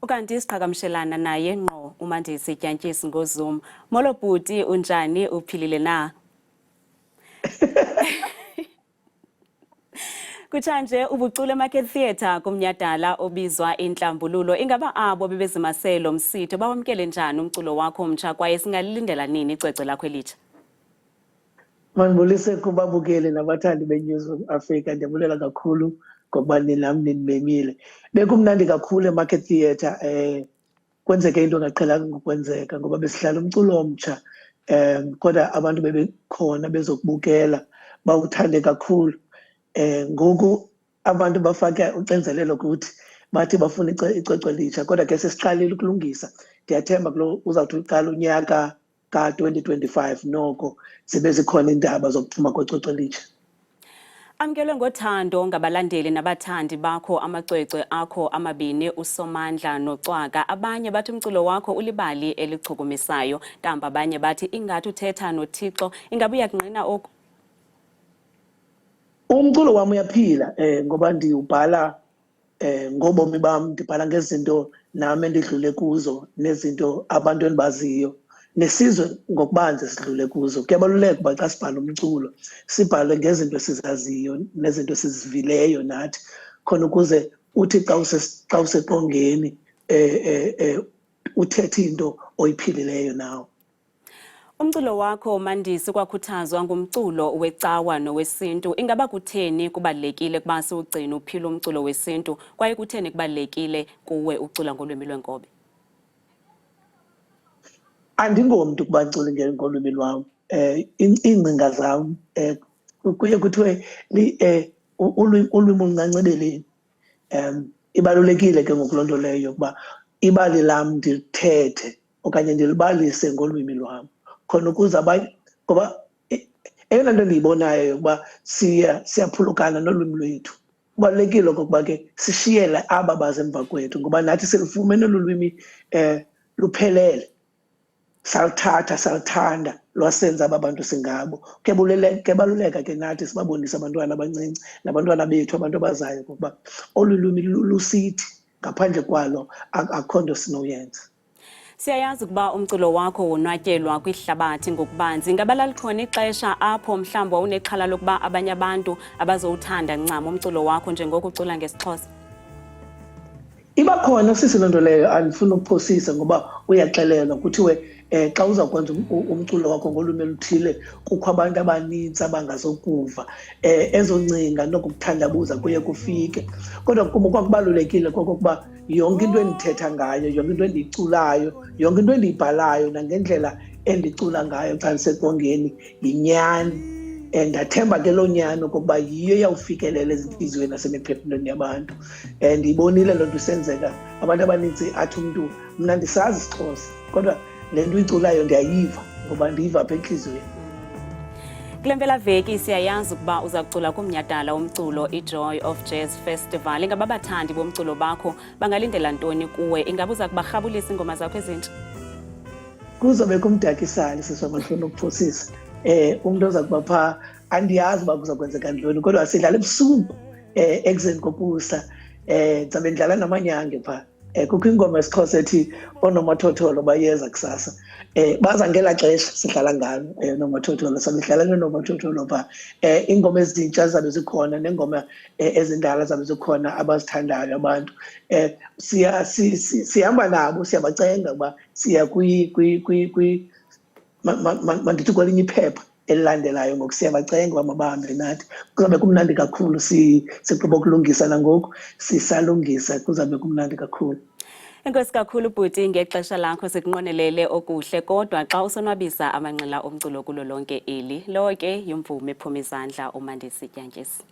Ukanti siqhagamshelana naye ngqo uMandisi Dyantyisi ngoZoom. Molo bhuti, unjani, uphilile na? Kutshanje ubucule eMarket Theatre kumnyhadala obizwa Intlambululo. Ingaba abo bebezimase lo msitho bawamkele njani umculo wakho omtsha kwaye singalilindela nini icwecwe lakho elitsha? Mandibulise kubabukeli nabathandi beNewsroom Africa. Ndiyabulela kakhulu ngokuba ninam nindimemile. Bekumnandi kakhulu eMarket Theatre. Kwenzeke into engaqhelanga ukwenzeka ngoba besidlala umculo omtsha, kodwa abantu bebekhona bezokubukela bawuthande kakhulu. Ngoku abantu bafake uxinzelelo kuthi, bathi bafuna icwecwe elitsha, kodwa ke sesiqalile ukulungisa. Ndiyathemba kulo uzawuthi uqala unyaka ka-2025 noko zibe zikhona iindaba zokuphuma kwecwecwe elitsha. Amkelwe ngothando ngabalandeli nabathandi bakho amacwecwe akho amabini, uSomandla noCwaka. Abanye bathi umculo wakho ulibali elichukumisayo, kambe abanye bathi ingathi uthetha noThixo. Ingaba uyakungqina oku? Umculo wam uyaphila, ngoba ndiwubhala ngobomi bam, ndibhala ngezinto nam endidlule kuzo nezinto abantu endibaziyo nesizwe ngokubanzi sidlule kuzo. Kuyabaluleka uba xa sibhala umculo sibhale ngezinto esizaziyo nezinto esizivileyo nathi, khona ukuze uthi xa useqongeni uthethe into oyiphilileyo nawe. Umculo wakho, Mandisi, kwakhuthazwa ngumculo wecawa nowesintu. Ingaba kutheni kubalulekile ukuba siwugcine uphila umculo wesintu, kwaye kutheni kubalulekile kuwe ucula ngolwimi lwenkobe? Andingomntu ukuba ndicule ngolwimi lwam. Iingcinga zam, kuye kuthiwe ulwimi oluncancebeleni. Ibalulekile ke ngoku loo nto leyo yokuba ibali lam ndilithethe okanye ndilibalise ngolwimi lwam, khona ukuze abanye, ngoba eyona nto endiyibonayo yokuba siyaphulukana nolwimi lwethu. Kubalulekile okokuba ke sishiyele aba baze emva kwethu, ngoba nathi silufumene olu lwimi luphelele, saluthatha, saluthanda, lwasenza aba bantu singabo. Kuyabaluleka ke nathi sibabonise abantwana abancinci nabantwana bethu, abantu abazayo, ngokuba olu lwimi lusithi, ngaphandle kwalo akho nto sinoyenza. Siyayazi ukuba umculo wakho wonwatyelwa kwihlabathi ngokubanzi. Ingaba lalikhona ixesha apho mhlawumbi wawunexhala lokuba abanye abantu abazowuthanda ncam umculo wakho njengoko ucula ngesiXhosa? Iba khona sisi loo nto leyo, andifuni ukuphosisa, ngoba uyaxelelwa kuthiwe xa uza kwenza umculo wakho ngolwimi oluthile kukho abantu abanintsi abangazokuva. Ezo ngcinga nokukuthandabuza kuye kufike, kodwa kum kwakubalulekile kokokuba yonke into endithetha ngayo, yonke into endiyiculayo, yonke into endiyibhalayo nangendlela endicula ngayo xa ndiseqongeni yinyani. Ndathemba ke loo nyani okokuba yiyo eyawufikelela ezintliziyweni nasemiphefumlweni yabantu. Ndiyibonile loo nto isenzeka. Abantu abanintsi athi umntu, mna ndisazi isiXhosa, kodwa le nto uyiculayo ndiyayiva, ngoba ndiyiva apha entliziyweni. Kule mpelaveki siyayazi ukuba uza kucula kumnyhadala womculo iJoy of Jazz Festival. Ingaba abathandi bomculo bakho bangalindela ntoni kuwe? Ingaba uza kubarhabulisa iingoma zakho ezintsha? Kuzobe kumdakisali, siswa, mandifuna ukuphosisa. Umntu oza kuba phaa, andiyazi uba kuza kwenzeka ntoni, kodwa sidlala ebusuku, ekuzeni kokusa. Ndizabe ndidlala namanyange phaa. Kukho ingoma esiXhosa ethi oonomathotholo bayeza kusasa. Baza ngelaa xesha sidlala ngalo noomathotholo, sabe sidlala noonomathotholo phaa. Iingoma ezintsha zizabe zikhona neengoma ezindala zabe zikhona abazithandayo abantu. Sihamba nabo, siyabacenga ukuba siya mandithi kwelinye iphepha elilandelayo ngoku, siyabacenga uba mabahambe nathi. Kuzawube kumnandi kakhulu, sigqiba ukulungisa nangoku sisalungisa, kuzawube kumnandi kakhulu. Enkosi kakhulu bhuti ngexesha lakho, sikunqwenelele okuhle kodwa xa usonwabisa amanxila omculo kulo lonke eli. Lo ke yimvumi ephuma izandla uMandisi Dyantyisi.